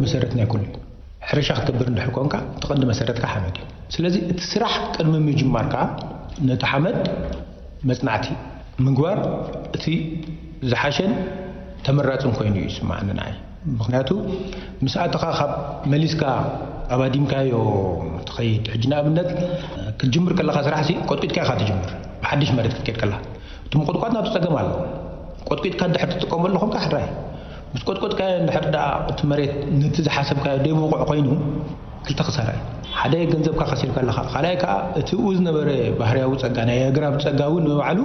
መሰረት ናይ ኩሉ። ሕርሻ ክትገብር እንድሕር ኮንካ፣ እቲ ቀንዲ መሰረትካ ሓመድ እዩ። ስለዚ እቲ ስራሕ ቅድሚ ምጅማርካ ነቲ ሓመድ መጽናዕቲ ምግባር እቲ ዝሓሸን ተመራጽን ኮይኑ እዩ ዝስምዓኒ ንዓይ። ምኽንያቱ ምስ ኣተኻ ካብ መሊስካ ኣባዲምካዮ ትኸይድ። ሕጂ ንኣብነት ክትጅምር ከለኻ ስራሕ ሲ ቆጥቂጥካ ኢኻ ትጅምር። ብሓድሽ መሬት ክትከይድ ከላ እቲ ምቁጥቋጥ ናቱ ጸገም ኣለዎ። ቆጥቂጥካ እንድሕር ትጥቀመሉ ኮንካ ሕራይ። ምስ ቆጥቆጥካዮ እንድሕር ደኣ እቲ መሬት ነቲ ዝሓሰብካዮ ደይብቑዕ ኮይኑ ክልተ ክሳራ እዩ። ሓደ ገንዘብካ ከሲርካ ኣለኻ፣ ካልኣይ ከኣ እቲ ብኡ ዝነበረ ባህርያዊ ጸጋ ናይ ኣግራብ ጸጋ እውን ንባዕሉ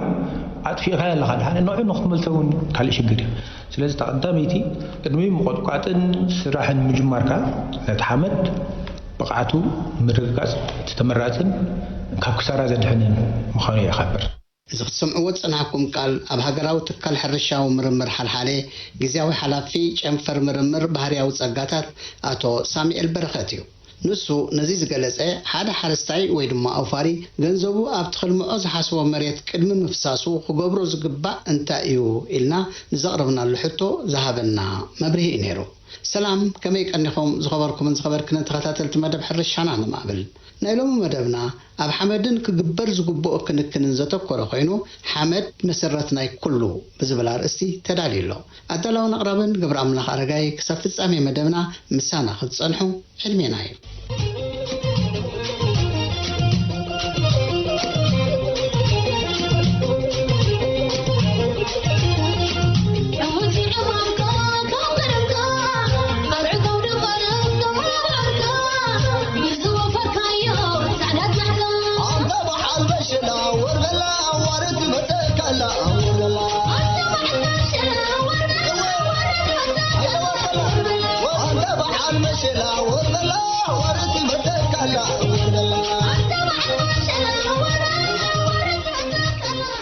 ኣጥፊእካዮ ኣለኻ። ድሓን ንዑ ንክትመልሶ እውን ካልእ ሽግር እዩ። ስለዚ እታ ቀዳመይቲ ቅድሚ ምቆጥቋጥን ስራሕን ምጅማርካ ነቲ ሓመድ ብቕዓቱ ምርግጋጽ እቲ ተመራጽን ካብ ክሳራ ዘድሕንን ምዃኑ ይሓብር። እዚ ክትሰምዕዎ ዝጸናሕኩም ቃል ኣብ ሃገራዊ ትካል ሕርሻዊ ምርምር ሓልሓለ ግዝያዊ ሓላፊ ጨንፈር ምርምር ባህርያዊ ጸጋታት ኣቶ ሳሙኤል በረኸት እዩ። ንሱ ነዚ ዝገለጸ ሓደ ሓረስታይ ወይ ድማ ኣውፋሪ ገንዘቡ ኣብቲ ክልምዖ ዝሓስቦ መሬት ቅድሚ ምፍሳሱ ክገብሮ ዝግባእ እንታይ እዩ ኢልና ንዘቕረብናሉ ሕቶ ዝሃበና መብርሂ እዩ ነይሩ። ሰላም፣ ከመይ ቀኒኹም ዝኸበርኩምን ዝኸበርክንን ተኸታተልቲ መደብ ሕርሻና ንማዕብል። ናይ ሎሚ መደብና ኣብ ሓመድን ክግበር ዝግብኦ ክንክንን ዘተኮረ ኮይኑ፣ ሓመድ መሰረት ናይ ኩሉ ብዝብል ኣርእስቲ ተዳልዩ ኣሎ። ኣዳላውን ኣቕራብን ገብረ ኣምላኽ ኣረጋይ። ክሳብ ፍጻሜ መደብና ምሳና ክትጸንሑ ዕድሜና እዩ።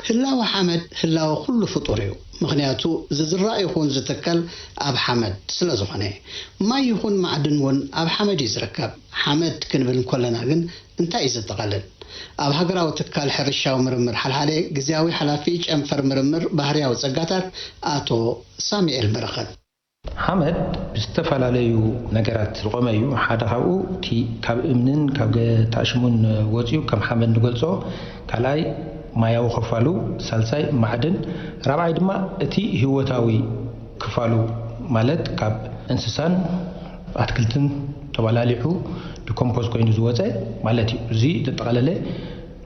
ህላወ ሓመድ ህላወ ኩሉ ፍጡር እዩ። ምኽንያቱ ዝዝራእ ይኹን ዝትከል ኣብ ሓመድ ስለ ዝኾነ። ማይ ይኹን ማዕድን እውን ኣብ ሓመድ እዩ ዝርከብ። ሓመድ ክንብል እንከለና ግን እንታይ እዩ ዘጠቓልል? ኣብ ሃገራዊ ትካል ሕርሻዊ ምርምር ሓልሓለ ግዝያዊ ሓላፊ ጨንፈር ምርምር ባህርያዊ ጸጋታት ኣቶ ሳሙኤል በረኸት። ሓመድ ብዝተፈላለዩ ነገራት ዝቖመ እዩ። ሓደ ካብኡ እቲ ካብ እምንን ካብ ገ-፣ ታሽሙን ወጺኡ ከም ሓመድ ንገልጾ፣ ካልኣይ ማያዊ ክፋሉ፣ ሳልሳይ ማዕድን፣ ራብዓይ ድማ እቲ ህይወታዊ ክፋሉ ማለት ካብ እንስሳን ኣትክልትን ተባላሊዑ ዲኮምፖዝ ኮይኑ ዝወጸ ማለት እዩ። እዚ ዘጠቓለለ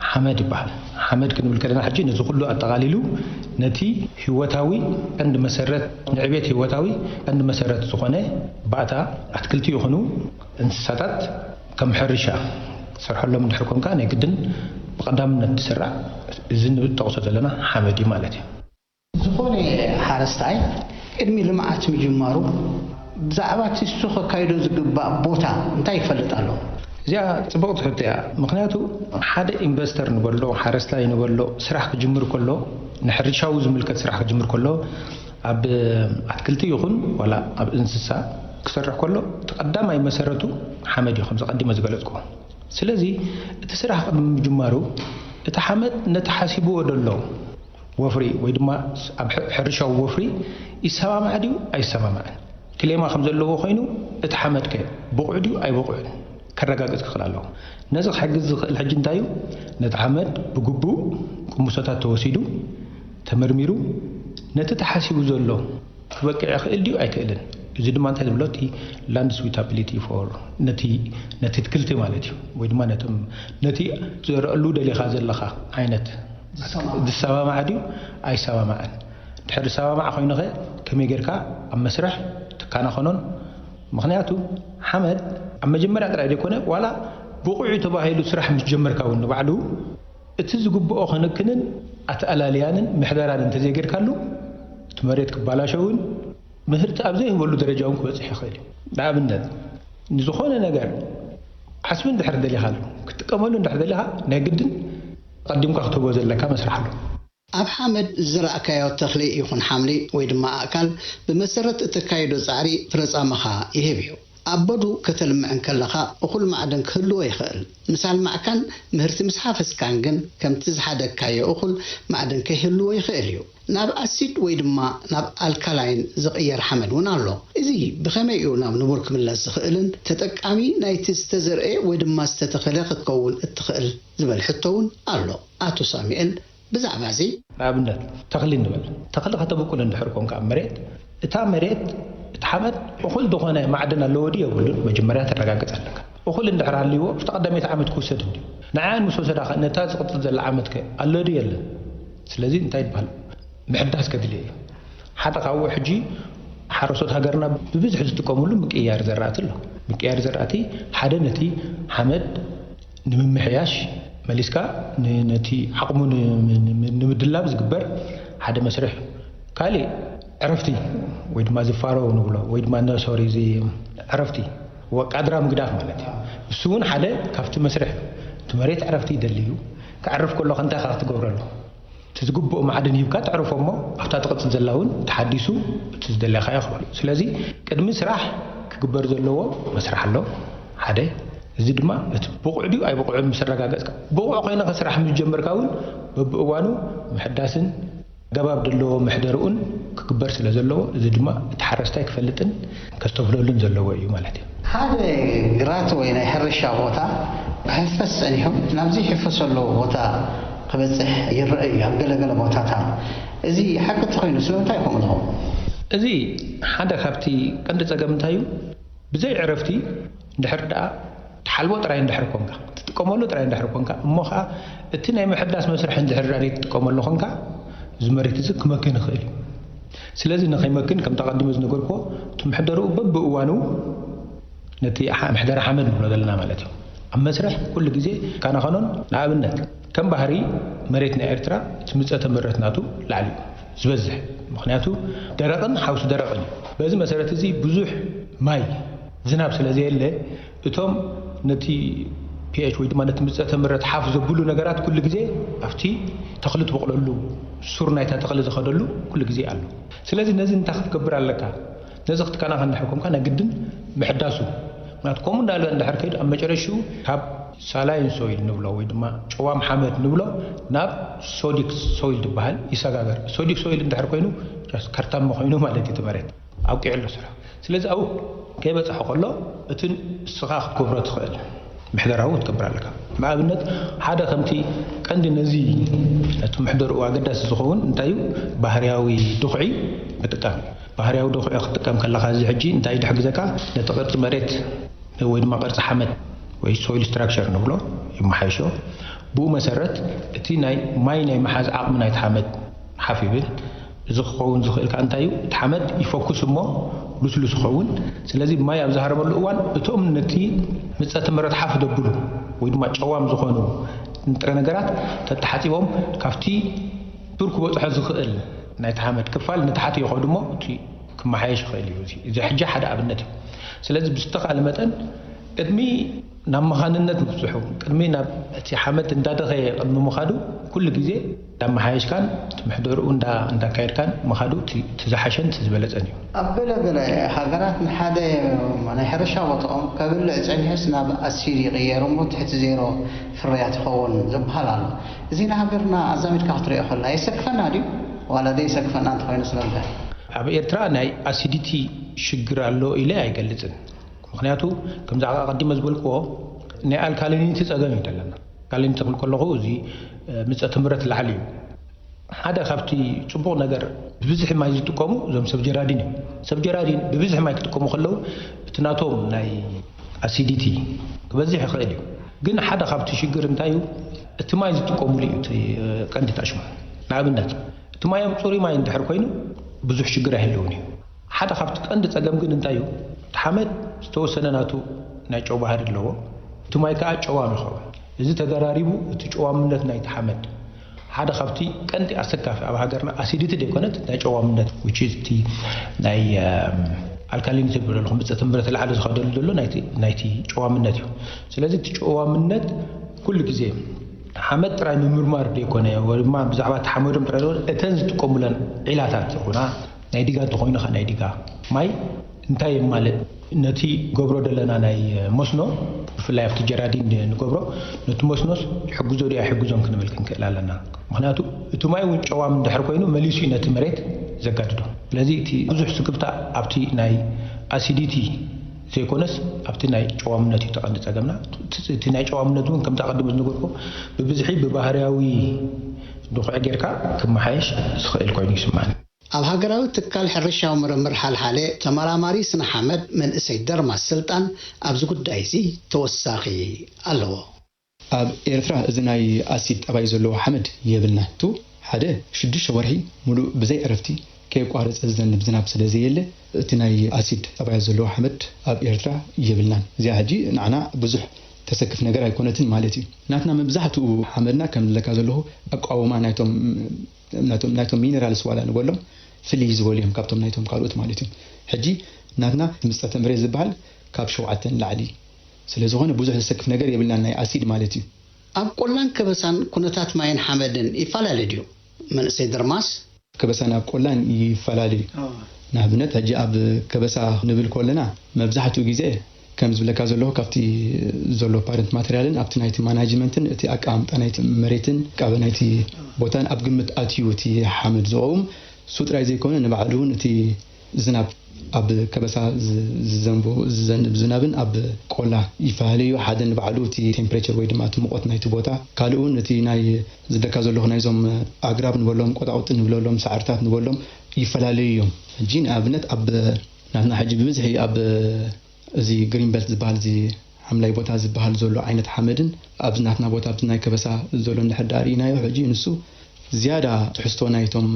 ሓመድ ይበሃል። ሓመድ ክንብል ከለና ሕጂ ነዚ ኩሉ ኣጠቓሊሉ ነቲ ህይወታዊ ቀንዲ መሰረት፣ ንዕቤት ህይወታዊ ቀንዲ መሰረት ዝኾነ ባእታ ኣትክልቲ ይኹኑ እንስሳታት ከም ሕርሻ ክትሰርሐሎም እንድሕር ኮንካ ናይ ግድን ብቐዳምነት ዝስራዕ እዚ ንጠቕሶ ዘለና ሓመድ እዩ ማለት እዩ። ዝኾነ ሓረስታይ ቅድሚ ልምዓት ምጅማሩ ብዛዕባ እቲ እሱ ከካይዶ ዝግባእ ቦታ እንታይ ይፈልጥ ኣሎ? እዚኣ ጽብቕቲ ሕቶ እያ። ምኽንያቱ ሓደ ኢንቨስተር ንበሎ፣ ሓረስታይ ንበሎ፣ ስራሕ ክጅምር ከሎ፣ ንሕርሻዊ ዝምልከት ስራሕ ክጅምር ከሎ፣ ኣብ ኣትክልቲ ይኹን ዋላ ኣብ እንስሳ ክሰርሕ ከሎ፣ እቲ ቀዳማይ መሰረቱ ሓመድ እዩ፣ ከምዚ ቀዲመ ዝገለጽኩዎ። ስለዚ እቲ ስራሕ ቅድሚ ምጅማሩ፣ እቲ ሓመድ ነቲ ሓሲብዎ ዘሎ ወፍሪ ወይ ድማ ኣብ ሕ-፣ ሕርሻዊ ወፍሪ ይሰማማዕ ድዩ ኣይሰማማዕን፣ ክሌማ ከም ዘለዎ ኮይኑ፣ እቲ ሓመድከ ብቑዕ ድዩ ኣይብቑዕን ከረጋግጽ ክኽእል ኣለዎ። ነዚ ክሕግዝ ዝኽእል ሕጂ እንታይ እዩ? ነቲ ሓመድ ብግቡእ ቅሙሶታት ተወሲዱ፣ ተመርሚሩ፣ ነቲ ተሓሲቡ ዘሎ ክበቅዕ ይኽእል ድዩ ኣይክእልን? እዚ ድማ እንታይ ዝብሎ? እቲ ላንድ ሱዊታቢሊቲ ፎር ነቲ፣ ነቲ ትክልቲ ማለት እዩ፣ ወይ ድማ ነቶም፣ ነቲ ዘረእሉ ደሊኻ ዘለኻ ዓይነት ዝሰማማዕ። ዝሰማማዕ ድዩ ኣይሰማማዕን? ድሕሪ ዝሰማማዕ ኮይኑኸ ከመይ ጌርካ ኣብ መስርሕ ትካናኸኖን? ምኽንያቱ ሓመድ ኣብ መጀመርያ ጥራይ ዘይኮነ፣ ዋላ ብቑዕ ተባሂሉ ስራሕ ምስ ጀመርካ እውን ንባዕሉ እቲ ዝግብኦ ክንክንን ኣተኣላልያንን ምሕደራን እንተዘይጌርካሉ፣ እቲ መሬት ክባላሸውን ምህርቲ ኣብ ዘይህበሉ ደረጃ እውን ክበጽሕ ይኽእል እዩ። ንኣብነት፣ ንዝኾነ ነገር ዓስቢ እንድሕር ደሊኻሉ፣ ክትጥቀመሉ እንድሕር ደሊኻ፣ ናይ ግድን ቀዲምካ ክትህቦ ዘለካ መስርሕ ኣሎ። ኣብ ሓመድ ዝዘራእካዮ ተኽሊ ይኹን ሓምሊ ወይ ድማ ኣእካል ብመሰረት እተካይዶ ጻዕሪ ፍረጻምኻ ይህብ እዩ። ኣብ በዱ ከተልምዕ እንከለኻ እኹል ማዕድን ክህልዎ ይኽእል። ምስ ኣልማዕካን ምህርቲ ምስ ሓፈስካን ግን ከምቲ ዝሓደግካዮ እኹል ማዕድን ከይህልዎ ይኽእል እዩ። ናብ ኣሲድ ወይ ድማ ናብ ኣልካላይን ዝቕየር ሓመድ እውን ኣሎ። እዚ ብኸመይ እዩ ናብ ንቡር ክምለስ ዝኽእልን ተጠቃሚ ናይቲ ዝተዘርኤ ወይ ድማ ዝተተኸለ ክትከውን እትኽእል ዝብል ሕቶ እውን ኣሎ። ኣቶ ሳሙኤል ብዛዕባ እዚ ንኣብነት ተኽሊ ንበል። ተኽሊ ከተብቁል እንድሕር ኮንካ ኣብ መሬት፣ እታ መሬት እቲ ሓመድ እኹል ዝኾነ ማዕድን ኣለዎ ድዩ የብሉን መጀመርያ ተረጋግጽ ኣለካ። እኹል እንድሕር ሃልይዎ ኣብቲ ቀዳመይቲ ዓመት ክውሰድ እንድዩ። ንዓን ምስ ወሰዳ ከ ነታ ዝቕጽል ዘላ ዓመት ከ ኣሎ ድዩ የለን? ስለዚ እንታይ ይበሃል? ምሕዳስ ከድሊ እዩ። ሓደ ካብኡ ሕጂ ሓረስቶት ሃገርና ብብዝሒ ዝጥቀምሉ ምቅያር ዘራእቲ ኣሎ። ምቅያር ዘራእቲ ሓደ ነቲ ሓመድ ንምምሕያሽ መሊስካ ን- ነቲ ዓቕሙ ን- ን- ንምድላብ ዝግበር ሓደ መስርሕ እዩ። ካሊእ ዕረፍቲ ወይ ድማ ዝፋሮ ንብሎ ወይ ድማ ነ- ሶሪ እዚ ዕረፍቲ ወ- ቃድራ ምግዳፍ ማለት እዩ። እሱ እውን ሓደ ካብቲ መስርሕ እዩ። እቲ መሬት ዕረፍቲ ይደሊ እዩ። ክዕርፍ ከሎ ከ እንታይ ኢኻ ክትገብረሉ? እቲ ዝግብኦ ማዕድን ሂብካ ተዕርፎ እሞ ኣብታ ትቕጽል ዘላ እውን ተሓዲሱ እቲ ዝደለኻዮ ክበሉ። ስለዚ ቅድሚ ስራሕ ክግበር ዘለዎ መስርሕ ኣሎ ሓደ። እዚ ድማ እቲ ብቑዕ ድዩ ኣይብቑዕን ምስ ኣረጋገጽካ፣ ብቑዕ ኮይነ ከ ስራሕ ምስ ጀመርካ እውን በብእዋኑ ምሕዳስን ኣገባብ ዘለዎ መሕደርኡን ክግበር ስለ ዘለዎ፣ እዚ ድማ እቲ ሓረስታይ ክፈልጥን ከስተብህለሉን ዘለዎ እዩ ማለት እዩ። ሓደ ግራት ወይ ናይ ሕርሻ ቦታ ክሕፈስ ጸኒሑ ናብ ዘይሕፈሰሉ ቦታ ክበጽሕ ይረአ እዩ ኣብ ገለገለ ቦታታት። እዚ ሓቂ ተኾይኑ ስለምንታይ ከምኡ ዝኸውን? እዚ ሓደ ካብቲ ቀንዲ ጸገም እንታይ እዩ? ብዘይ ዕረፍቲ እንድሕር ደኣ ትሓልቦ ጥራይ እንድሕር ኮንካ፣ ትጥቀመሉ ጥራይ እንድሕር ኮንካ፣ እሞ ኸዓ እቲ ናይ ምሕዳስ መስርሕ እንድሕር ደኣ ዘይትጥቀመሉ ኮንካ፣ እዚ መሬት እዚ ክመክን ይኽእል እዩ። ስለዚ ንኸይመክን ከምቲ ኣቐዲመ ዝነገርኩዎ እቲ ምሕደርኡ በብእዋኑ ነቲ ሓ- ምሕደራ ሓመድ ንብሎ ዘለና ማለት እዩ ኣብ መስርሕ ኩሉ ግዜ ካናኸኖን። ንኣብነት ከም ባህሪ መሬት ናይ ኤርትራ እቲ ምጸተ ምረት ናቱ ላዕሊ እዩ ዝበዝሕ፣ ምክንያቱ ደረቕን ሓውሲ ደረቕን እዩ። በዚ መሰረት እዚ ብዙሕ ማይ ዝናብ ስለ ዘየለ እቶም ነቲ pH ወይ ድማ ነቲ ምጸተ ምረት ሓፍ ዘብሉ ነገራት ኩሉ ግዜ ኣብቲ ተኽሊ ትበቕለሉ ሱር ናይታ ተኽሊ ዝኸደሉ ኩሉ ግዜ ኣሎ። ስለዚ ነዚ እንታይ ክትገብር ኣለካ? ነዚ ክትከናኸን እንድሕር ኮንካ ናይ ግድን ምሕዳሱ። ምክንያቱ ከምኡ እንዳለ እንድሕር ከይዱ ኣብ መጨረሽኡ ካብ ሳላይን ሶይል ንብሎ ወይ ድማ ጨዋም ሓመድ ንብሎ ናብ ሶዲክ ሶይል ዝበሃል ይሰጋገር። ሶዲክ ሶይል እንድሕር ኮይኑ ከርታማ ኮይኑ ማለት እዩ እቲ መሬት ኣብቂዑ ኣሎ ስራሕ። ስለዚ ኣብኡ ከይበፅሐ ከሎ እቲ ንስኻ ክትገብሮ ትኽእል ምሕደራዊ ክትገብር ኣለካ። ንኣብነት ሓደ ከምቲ ቀንዲ ነዚ ነቲ ምሕደርኡ ኣገዳሲ ዝኸውን እንታይ እዩ? ባህርያዊ ድኹዒ ምጥቃም እዩ። ባህርያዊ ድኹዒ ክትጥቀም ከለኻ እዚ ሕጂ እንታይ ድሕግዘካ? ነቲ ቅርጺ መሬት ወይ ድማ ቅርጺ ሓመድ ወይ ሶይል ስትራክቸር ንብሎ ይመሓይሾ። ብኡ መሰረት እቲ ናይ ማይ ናይ ምሓዝ ዓቕሚ ናይቲ ሓመድ ሓፍ ይብል። እዚ ክኸውን ዝኽእል ከኣ እንታይ እዩ? እቲ ሓመድ ይፈኩስ እሞ ልስሉስ ይኸውን። ስለዚ ማይ ኣብ ዝሃረመሉ እዋን እቶም ነቲ ምጸተ ምረት ሓፍ ዘብሉ ወይ ድማ ጨዋም ዝኾኑ ንጥረ ነገራት ተተሓጺቦም ካብቲ ሱር ክበጽሖ ዝኽእል ናይቲ ሓመድ ክፋል ንታሕቲ ይኸዱ እሞ እቲ ክመሓየሽ ይኽእል እዩ። እዚ- እዚ ሕጂ ሓደ ኣብነት እዩ። ስለዚ ብዝተኻለ መጠን ቅድሚ ናብ መኻንነት ምብጽሑ ቅድሚ ናብ እቲ ሓመድ እንዳደኸየ ቅድሚ ምኻዱ ኩሉ ግዜ እንዳመሓየሽካን እቲ ምሕደርኡ እንዳ- እንዳካየድካን ምኻዱ እቲ- እቲ ዝሓሸን እቲ ዝበለጸን እዩ። ኣብ ገለ ገለ ሃገራት ንሓደ ናይ ሕርሻ ቦታኦም ከብልዕ ጸኒሑስ ናብ ኣሲድ ይቕየር እሞ ትሕቲ ዜሮ ፍርያት ይኸውን ዝበሃል ኣሎ። እዚ ንሃገርና ኣዛሚድካ ክትሪኦ ከላ የሰክፈና ድዩ? ዋላ ዘየሰክፈና እንተኾይኑ ስለምንታይ? ኣብ ኤርትራ ናይ ኣሲዲቲ ሽግር ኣሎ ኢለ ኣይገልጽን። ምኽንያቱ ከምዚ ኣቐዲመ ዝበልክዎ ናይ ኣልካሊኒቲ ጸገም እዩ ዘለና። ኣልካሊኒቲ ክብል ከለኹ እዚ ምጸት ምረት ላዕሊ እዩ። ሓደ ካብቲ ጽቡቕ ነገር ብብዝሒ ማይ ዝጥቀሙ እዞም ሰብ ጀራዲን እዮም። ሰብ ጀራዲን ብብዝሒ ማይ ክጥቀሙ ከለዉ እቲ ናቶም ናይ ኣሲዲቲ ክበዝሕ ይኽእል እዩ። ግን ሓደ ካብቲ ሽግር እንታይ እዩ? እቲ ማይ ዝጥቀሙሉ እዩ እቲ ቀንዲ ታሽሙ። ንኣብነት እቲ ማዮም ጽሩይ ማይ እንድሕር ኮይኑ ብዙሕ ሽግር ኣይህልውን እዩ። ሓደ ካብቲ ቀንዲ ጸገም ግን እንታይ እዩ? እቲ ሓመድ ዝተወሰነ ናቱ ናይ ጨው ባህሪ ኣለዎ። እቲ ማይ ከኣ ጨዋም ይኸውን። እዚ ተደራሪቡ እቲ ጨዋምነት ናይቲ ሓመድ ሓደ ካብቲ ቀንዲ ኣሰካፊ ኣብ ሃገርና ኣሲዲቲ ዘይኮነት ናይ ጨዋምነት which is እቲ ናይ ኣልካሊኒቲ ብለሉ ከምፀ ትንብረት ላዕሊ ዝኸደሉ ዘሎ ናይቲ ጨዋምነት እዩ። ስለዚ እቲ ጨዋምነት ኩሉ ግዜ ሓመድ ጥራይ ምምርማር ዘይኮነ ወይ ድማ ብዛዕባ እቲ ሓመዶም ጥራይ ዘይኮነ እተን ዝጥቀሙለን ዒላታት ዝኾና ናይ ዲጋ እንተኾይኑ ኸ ናይ ዲጋ ማይ እንታይ የማልእ? ነቲ ገብሮ ዘለና ናይ መስኖ፣ ብፍላይ ኣብቲ ጀራዲን ንገብሮ፣ ነቲ መስኖስ ይሕግዞ ድዩ ኣይሕግዞን ክንብል ክንክእል ኣለና። ምኽንያቱ እቲ ማይ እውን ጨዋም እንድሕር ኮይኑ መሊሱ እዩ ነቲ መሬት ዘጋድዶ። ስለዚ እቲ ብዙሕ ስክፍታ ኣብቲ ናይ ኣሲዲቲ ዘይኮነስ ኣብቲ ናይ ጨዋምነት እዩ ተቐንዲ ጸገምና። እቲ ናይ ጨዋምነት እውን ከምቲ ኣቐዲሙ ዝነገርኩ ብብዝሒ ብባህርያዊ ድኹዒ ጌርካ ክመሓየሽ ዝኽእል ኮይኑ ይስማዓኒ። ኣብ ሃገራዊ ትካል ሕርሻዊ ምርምር ሓልሓለ ተመራማሪ ስነ ሓመድ መንእሰይ ደርማስ ስልጣን ኣብዚ ጉዳይ እዚ ተወሳኺ ኣለዎ። ኣብ ኤርትራ እዚ ናይ ኣሲድ ጠባይ ዘለዎ ሓመድ የብልና። ቱ ሓደ ሽዱሽተ ወርሒ ሙሉእ ብዘይ ዕረፍቲ ከየቋረጸ ዝዘንብ ዝናብ ስለ ዘየለ እቲ ናይ ኣሲድ ጠባይ ዘለዎ ሓመድ ኣብ ኤርትራ የብልናን። እዚኣ ሕጂ ንዓና ብዙሕ ተሰክፍ ነገር ኣይኮነትን ማለት እዩ። ናትና መብዛሕትኡ ሓመድና ከም ዝብለካ ዘለኹ ኣቃውማ ናይቶም ናይቶም ናይቶም ሚነራልስ ዋላ ንበሎም ፍልይ ዝበሉ እዮም ካብቶም ናይቶም ካልኦት ማለት እዩ። ሕጂ ናትና ምጸተ መሬት ዝበሃል ካብ ሸውዓተ ንላዕሊ ስለ ዝኾነ ብዙሕ ዘሰክፍ ነገር የብልናን ናይ ኣሲድ ማለት እዩ። ኣብ ቆላን ከበሳን ኩነታት ማይን ሓመድን ይፈላለ ድዩ? መንእሰይ ድርማስ። ከበሳን ኣብ ቆላን ይፈላለ እዩ። ንኣብነት ሕጂ ኣብ ከበሳ ክንብል ከለና መብዛሕትኡ ግዜ ከም ዝብለካ ዘለኹ ካብቲ ዘሎ ፓረንት ማተርያልን ኣብቲ ናይቲ ማናጅመንትን እቲ ኣቀማምጣ ናይቲ መሬትን ቃበ ናይቲ ቦታን ኣብ ግምት ኣትዩ እቲ ሓመድ ዝቐውም። እሱ ጥራይ ዘይኮነ ንባዕሉ እውን እቲ ዝናብ ኣብ ከበሳ ዝ- ዝዘንቡ ዝዘንብ ዝናብን ኣብ ቆላ ይፈላለዩ። ሓደ ንባዕሉ እቲ ቴምፕሬቸር ወይ ድማ እቲ ሙቐት ናይቲ ቦታ፣ ካልእ እውን እቲ ናይ ዝብለካ ዘለኹ ናይዞም ኣግራብ ንበሎም ቆጣቑጢ ንብለሎም ሳዕርታት ንበሎም ይፈላለዩ እዮም። ሕጂ ንኣብነት ኣብ ናትና ሕጂ ብብዝሒ ኣብ እዚ ግሪን ቤልት ዝበሃል እዚ ሓምላይ ቦታ ዝበሃል ዘሎ ዓይነት ሓመድን ኣብዚ ናትና ቦታ ኣብዚ ናይ ከበሳ ዘሎ እንድሕር ደኣ ርኢናዮ ሕጂ ንሱ ዝያዳ ትሕዝቶ ናይቶም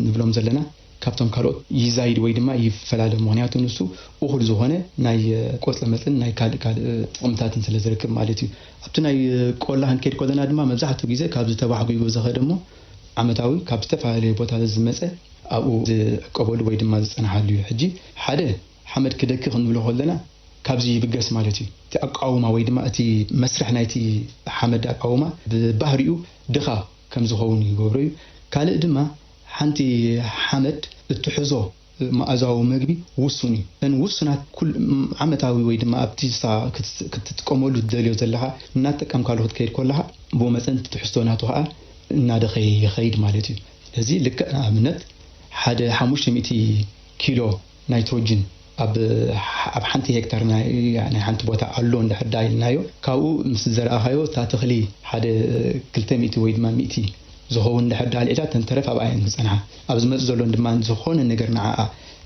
ንብሎም ዘለና ካብቶም ካልኦት ይዛይድ ወይ ድማ ይፈላለ። ምኽንያቱ ንሱ እኹል ዝኾነ ናይ ቆፅለ መፅልን ናይ ካልእ ካልእ ጥቕምታትን ስለ ዝረክብ ማለት እዩ። ኣብቲ ናይ ቆላ ክንከይድ ከለና ድማ መብዛሕትኡ ግዜ ካብዚ ተባሕጒጉ ዝኸደ እሞ ዓመታዊ ካብ ዝተፈላለየ ቦታ ዝመፀ ኣብኡ ዝዕቀበሉ ወይ ድማ ዝፀንሓሉ እዩ። ሕጂ ሓደ ሓመድ ክደኪ ክንብሎ ከለና ካብዚ ይብገስ ማለት እዩ። እቲ ኣቃውማ ወይ ድማ እቲ መስርሕ ናይቲ ሓመድ ኣቃውማ ብባህሪኡ ድኻ ከም ዝኸውን ይገብሮ እዩ። ካልእ ድማ ሓንቲ ሓመድ እትሕዞ መኣዛዊ መግቢ ውሱን እዩ። እተን ውሱናት ኩል ዓመታዊ ወይ ድማ ኣብቲ ክትጥቀመሉ ትደልዮ ዘለኻ እናተጠቀምካሉ ክትከይድ ከለኻ ብኡ መጠን እቲ ትሕዝቶ ናቱ ከዓ እናደኸየ ይኸይድ ማለት እዩ። ስለዚ ልክዕ ንኣብነት ሓደ ሓሙሽተ ሚእቲ ኪሎ ናይትሮጅን ኣብ ኣብ ሓንቲ ሄክታር ናይ ናይ ሓንቲ ቦታ ኣሎ እንድሕር ደኣ ኢልናዮ፣ ካብኡ ምስ ዘርኣኻዮ እታ ተኽሊ ሓደ ክልተ ሚእቲ ወይ ድማ ሚእቲ ዝኸውን እንድሕር ደኣ ኣልዒላ፣ እተን ተረፍ ኣብኣ እየን ዝጸንሓ። ኣብ ዝመጽእ ዘሎን ድማ ዝኾነ ነገር ንዓኣ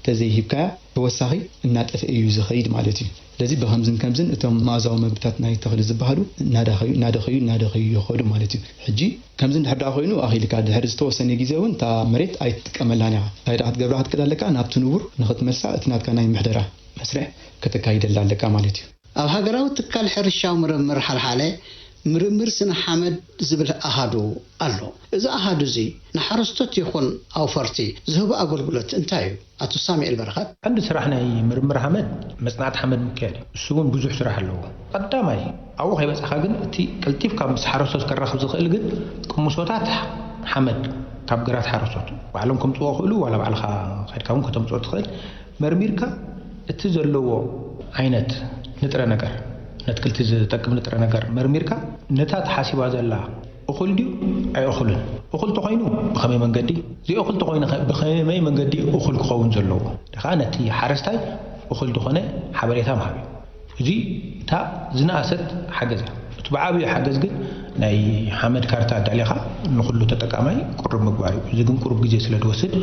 ተዘይሂብካያ ተወሳኺ እናጠፍአ እዩ ዝኸይድ ማለት እዩ። ስለዚ ብኸምዝን ከምዝን እቶም መኣዛዊ መግብታት ናይ ተኽሊ ዝበሃሉ እናደኸዩ እናደኸዩ እናደኸዩ ይኸዱ ማለት እዩ። ሕጂ ከምዚ እንድሕር ደኣ ኮይኑ ኣኺልካ ድሕሪ ዝተወሰነ ግዜ እውን እታ መሬት ኣይትጥቀመላን ኢኻ። እንታይ ደኣ ክትገብራ ክትክእል ኣለካ? ናብቲ ንቡር ንኽትመልሳ እቲ ናትካ ናይ ምሕደራ መስርሕ ከተካይደላ ኣለካ ማለት እዩ። ኣብ ሃገራዊ ትካል ሕርሻዊ ምርምር ሓልሓለ ምርምር ስነ ሓመድ ዝብል ኣሃዱ ኣሎ። እዚ ኣሃዱ እዚ ንሓረስቶት ይኹን ኣውፈርቲ ዝህቦ ኣገልግሎት እንታይ እዩ? ኣቶ ሳሙኤል በረኸት። ቀንዲ ስራሕ ናይ ምርምር ሓመድ መጽናዕቲ ሓመድ ምክያድ እዩ። እሱ እውን ብዙሕ ስራሕ ኣለዎ። ቀዳማይ ኣብኡ ከይበጻኻ ግን እቲ ቀልጢፍካ ምስ ሓረስቶት ከራኽብ ዝኽእል ግን ቅምሶታት ሓመድ ካብ ግራት ሓረስቶት ባዕሎም ከምጽዎ ክእሉ ዋላ ባዕልኻ ከድካ እውን ከተምጽኦ ትኽእል መርሚርካ እቲ ዘለዎ ዓይነት ንጥረ ነገር ነትክልቲ ዝጠቅም ንጥረ ነገር መርሚርካ ነታ ተሓሲባ ዘላ እኹል ድዩ ኣይእኹልን? እኹል ተኾይኑ ብኸመይ መንገዲ? ዘይእኹል ተኾይኑ ኸ ብኸመይ መንገዲ እዩ እኹል ክኸውን ዘለዎ? ደኻ ነቲ ሓረስታይ እኹል ዝኾነ ሓበሬታ ምሃብ እዩ። እዚ እታ ዝነኣሰት ሓገዝ እያ። እቲ ብዓብዩ ሓገዝ ግን ናይ ሓመድ ካርታ ኣዳሊኻ ንኹሉ ተጠቃማይ ቅሩብ ምግባር እዩ። እዚ ግን ቅሩብ ግዜ ስለ ዝወስድ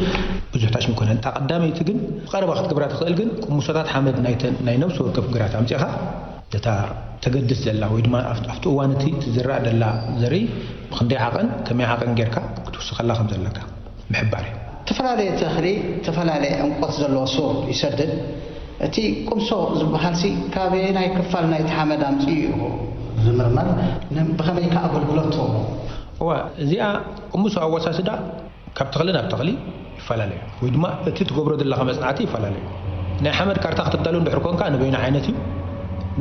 ብዙሕ ታሽሚ ይኮነን። እታ ቀዳመይቲ ግን ብቐረባ ክትገብራ ትኽእል ግን ቅሙሶታት ሓመድ ናይ ነብሲ ወከፍ ግራት ኣምጺእኻ እታ ተገድስ ዘላ ወይ ድማ ኣብቲ እዋን እቲ ትዝራእ ዘላ ዘርኢ ብኽንደይ ዓቐን ከመይ ዓቐን ጌርካ ክትውስኸላ ከም ዘለካ ምሕባር እዩ። እተፈላለየ ተኽሊ እተፈላለየ ዕምቆት ዘለዎ ሱር ይሰድድ። እቲ ቁምሶ ዝበሃልሲ ካበየናይ ክፋል ናይቲ ሓመድ ኣምጺኡ እዩ ዝምርመር? ብኸመይ ከ ኣገልግሎት ትህቦ? እዋ እዚኣ ቁምሶ ኣወሳስዳ ካብ ተኽሊ ናብ ተኽሊ ይፈላለ እዩ ወይ ድማ እቲ ትገብሮ ዘለኻ መጽናዕቲ ይፈላለ እዩ። ናይ ሓመድ ካርታ ክተዳሉ እንድሕር ኮንካ ንበይኑ ዓይነት እዩ።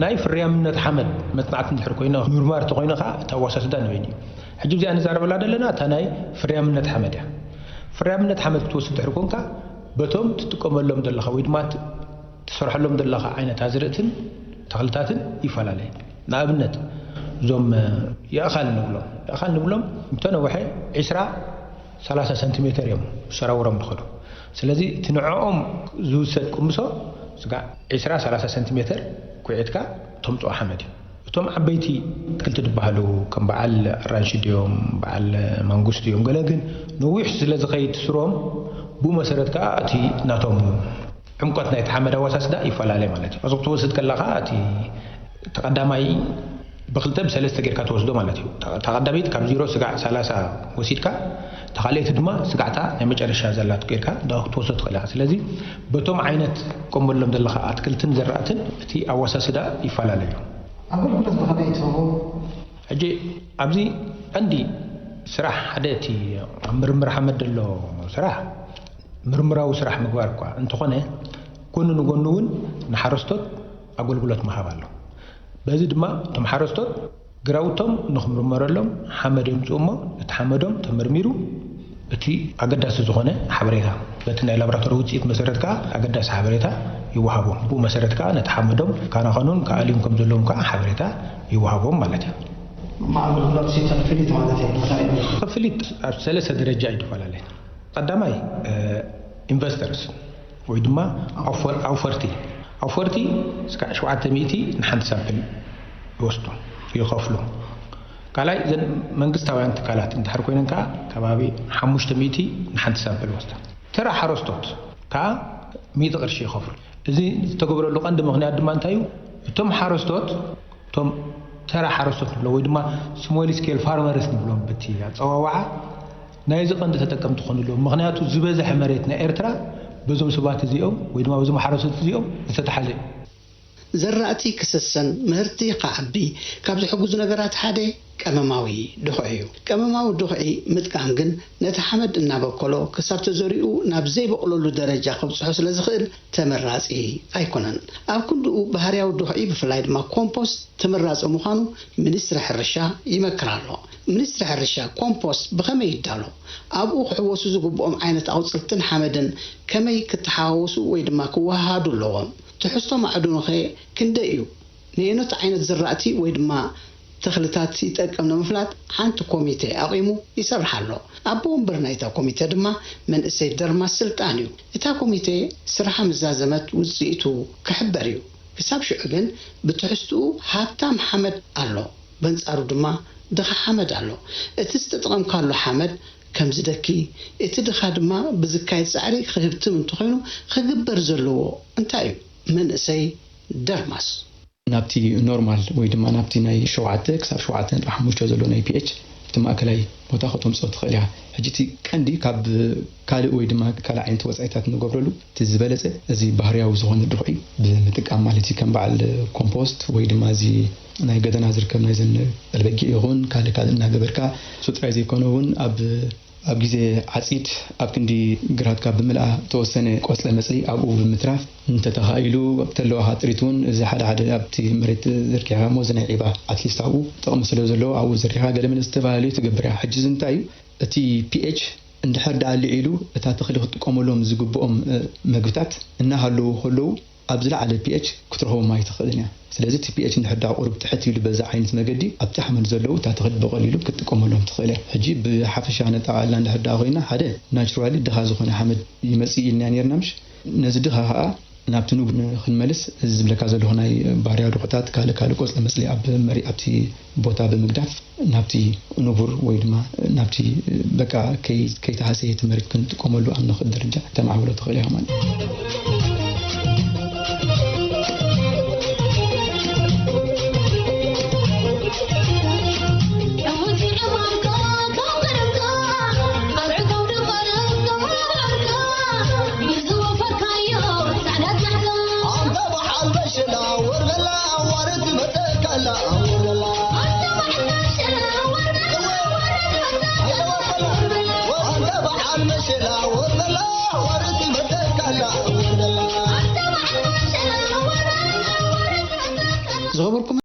ናይ ፍርያምነት ሓመድ መጽናዕቲ እንድሕር ኮይና ምርማር ተኾይኑ ከዓ እቲ ኣወሳስዳ ንበይኑ እዩ። ሕጂ እዚኣ ንዛረበላ ዘለና እታ ናይ ፍርያምነት ሓመድ እያ። ፍርያምነት ሓመድ ክትወስድ ድሕር ኮንካ በቶም ትጥቀመሎም ዘለኻ ወይ ድማ ትሰርሐሎም ዘለኻ ዓይነት ኣዝርእትን ተኽልታትን ይፈላለ። ንኣብነት እዞም የእኻል ንብሎም፣ የእኻል ንብሎም እንተነውሐ ዒስራ ሰላሳ ሰንቲሜተር እዮም ሸራውሮም ዝኸዱ። ስለዚ እቲ ንዕኦም ዝውሰድ ቅምሶ ስጋዕ ዒስራ ሰላሳ ሰንቲሜተር ኩዒትካ ተምፅኦ ሓመድ እዩ። እቶም ዓበይቲ ኣትክልቲ ዝበሃሉ ከም በዓል ኣራንሺ ድዮም፣ በዓል ማንጉስ ድዮም፣ ገለ ግን ነዊሕ ስለ ዝኸይድ ስሮም፣ ብኡ መሰረት ከዓ እቲ ናቶም ዕምቆት ናይቲ ሓመድ ኣወሳስዳ ይፈላለ ማለት እዩ። እዚ ክትወስድ ከለኻ እቲ ተቐዳማይ ብክልተ ብሰለስተ ጌርካ ትወስዶ ማለት እዩ። ተቐዳሚት ካብ ዜሮ ስጋዕ ሰላሳ ወሲድካ፣ ተኻልኤቲ ድማ ስጋዕታ ናይ መጨረሻ ዘላቱ ጌርካ ክትወስዶ ትኽእል ኢኻ። ስለዚ በቶም ዓይነት ቆመሎም ዘለኻ ኣትክልትን ዘራእትን እቲ ኣወሳስዳ ይፈላለ እዩ። ኣገልግሎት ብኸመይ ትህቡ? ሕጂ ኣብዚ ቀንዲ ስራሕ ሓደ እቲ ኣብ ምርምር ሓመድ ዘሎ ስራሕ ምርምራዊ ስራሕ ምግባር እኳ እንተኾነ፣ ጎኒ ንጎኒ እውን ንሓረስቶት ኣገልግሎት ምሃብ ኣሎ። በዚ ድማ እቶም ሓረስቶት ግራውቶም ንክምርመረሎም ሓመድ የምፅኡ እሞ፣ እቲ ሓመዶም ተመርሚሩ እቲ ኣገዳሲ ዝኾነ ሓበሬታ በቲ ናይ ላቦራቶሪ ውፅኢት መሰረት ከዓ ኣገዳሲ ሓበሬታ ይወሃቦም። ብኡ መሰረት ከዓ ነቲ ሓመዶም ካናኸኑን ክኣልዩን ከም ዘለዎም ከዓ ሓበሬታ ይወሃቦም ማለት እዩ። ኣገልግሎት ሲስተም ፍሊት ማለት እዩ። ክፍሊት ኣብ ሰለስተ ደረጃ እዩ ዝፈላለ። ቀዳማይ ኢንቨስተርስ ወይ ድማ ኣውፈርቲ፣ ኣውፈርቲ እስካዕ ሸውዓተ ሚእቲ ንሓንቲ ሳምፕል ይወስዱ፣ ይኸፍሉ። ካልኣይ እዘን መንግስታውያን ትካላት እንድሕር ኮይነን ከዓ ከባቢ ሓሙሽተ ሚእቲ ንሓንቲ ሳምፕል ይወስዳ። ተራ ሓረስቶት ከዓ ሚእቲ ቅርሺ ይኸፍሉ። እዚ ዝተገብረሉ ቀንዲ ምኽንያት ድማ እንታይ እዩ? እቶም ሓረስቶት እቶም ተራ ሓረስቶት ንብሎ ወይ ድማ ስሞል ስኬል ፋርመርስ ንብሎም በቲ ኣፀዋውዓ ናይዚ ቀንዲ ተጠቀምቲ ክኾኑ ኣለዎም። ምኽንያቱ ዝበዝሐ መሬት ናይ ኤርትራ በዞም ሰባት እዚኦም ወይ ድማ በዞም ሓረስቶት እዚኦም ዝተተሓዘ እዩ። ዘራእቲ ክስሰን ምህርቲ ክዓቢ ካብ ዝሕግዙ ነገራት ሓደ ቀመማዊ ድኹዒ እዩ። ቀመማዊ ድኹዒ ምጥቃም ግን ነቲ ሓመድ እናበከሎ ክሳብ ተዘሪኡ ናብ ዘይበቕለሉ ደረጃ ከብፅሖ ስለ ዝኽእል ተመራፂ ኣይኮነን። ኣብ ክንድኡ ባህርያዊ ድኹዒ ብፍላይ ድማ ኮምፖስት ተመራፂ ምዃኑ ሚኒስትሪ ሕርሻ ይመክር ኣሎ። ሚኒስትሪ ሕርሻ ኮምፖስት ብኸመይ ይዳሎ? ኣብኡ ክሕወሱ ዝግብኦም ዓይነት ኣቑፅልትን ሓመድን ከመይ ክተሓዋወሱ ወይ ድማ ክወሃሃዱ ኣለዎም? ትሕዝቶ ማዕድኑኸ ክንደይ እዩ? ንየኖት ዓይነት ዝራእቲ ወይ ድማ ተኽልታት ይጠቅም ንምፍላጥ ሓንቲ ኮሚቴ ኣቒሙ ይሰርሕ ኣሎ። ኣቦ ወንበር ናይታ ኮሚቴ ድማ መንእሰይ ደርማስ ስልጣን እዩ። እታ ኮሚቴ ስርሓ ምስ ዛዘመት ውፅኢቱ ክሕበር እዩ። ክሳብ ሽዑ ግን ብትሕዝትኡ ሃብታም ሓመድ ኣሎ፣ በንጻሩ ድማ ድኻ ሓመድ ኣሎ። እቲ ዝተጠቐምካሉ ሓመድ ከም ዝደኪ፣ እቲ ድኻ ድማ ብዝካየድ ጻዕሪ ክህብትም እንተኾይኑ ክግበር ዘለዎ እንታይ እዩ? መንእሰይ ደርማስ። ናብቲ ኖርማል ወይ ድማ ናብቲ ናይ ሸውዓተ ክሳብ ሸውዓተ ነጥቢ ሓሙሽተ ዘሎ ናይ ፒኤች ኣብቲ ማእከላይ ቦታ ከተምፅኦ ትኽእል ኢኻ። ሕጂ እቲ ቀንዲ ካብ ካልእ ወይ ድማ ካልእ ዓይነት ወፃኢታት ንገብረሉ እቲ ዝበለፀ እዚ ባህርያዊ ዝኾነ ድኹዒ ብምጥቃም ማለት እዩ። ከም በዓል ኮምፖስት ወይ ድማ እዚ ናይ ገደና ዝርከብ ናይዘን በልበጊዕ ይኹን ካልእ ካልእ እናገበርካ እሱ ጥራይ ዘይኮነ እውን ኣብ ኣብ ግዜ ዓፂድ ኣብ ክንዲ ግራትካ ብምልኣ እተወሰነ ቆፅለ መፅሊ ኣብኡ ብምትራፍ እንተተኻኢሉ ኣብቲ ኣለዋኻ ጥሪት እውን እዚ ሓደ ሓደ ኣብቲ መሬት ዘርጊሕካ እሞ እዚ ናይ ዒባ ኣትሊስት ኣብኡ ጥቕሚ ስለ ዘለዎ ኣብኡ ዘርጊሕካ ገለ መለ ዝተፈላለዩ ትገብር እያ። ሕጂ እዚ እንታይ እዩ እቲ ፒኤች እንድሕር ደኣ ልዒሉ እታ ተኽሊ ክትጥቀመሎም ዝግብኦም መግብታት እናሃለዉ ከለዉ ኣብ ዝለዓለ ፒኤች ክትረኽቦም ኣይትኽእልን እያ። ስለዚ እቲ ፒኤች እንድሕር ደኣ ቁሩብ ትሕት ኢሉ በዚ ዓይነት መገዲ ኣብቲ ሓመድ ዘለዉ እታ ተኽሊ ብቐሊሉ ክትጥቀመሎም ትኽእል እያ። ሕጂ ብሓፈሻ ነጠቓልላ እንድሕር ደኣ ኮይና ሓደ ናቹራሊ ድኻ ዝኾነ ሓመድ ይመጽእ ኢልና ኔርና ምሽ? ነዚ ድኻ ኸኣ ናብቲ ንቡር ንኽንመልስ እዚ ዝብለካ ዘለኹ ናይ ባህርያዊ ድኹታት ካልእ ካልእ ቆጽሊ መጽሊ ኣብ መሪ ኣብቲ ቦታ ብምግዳፍ ናብቲ ንቡር ወይ ድማ ናብቲ በቃ ከይተሃሰየ እቲ መሬት ክንጥቀመሉ ኣብ ንኽእል ደረጃ ክተማዕብሎ ትኽእል ኢኻ ማለት እዩ። ዝኸበርኩም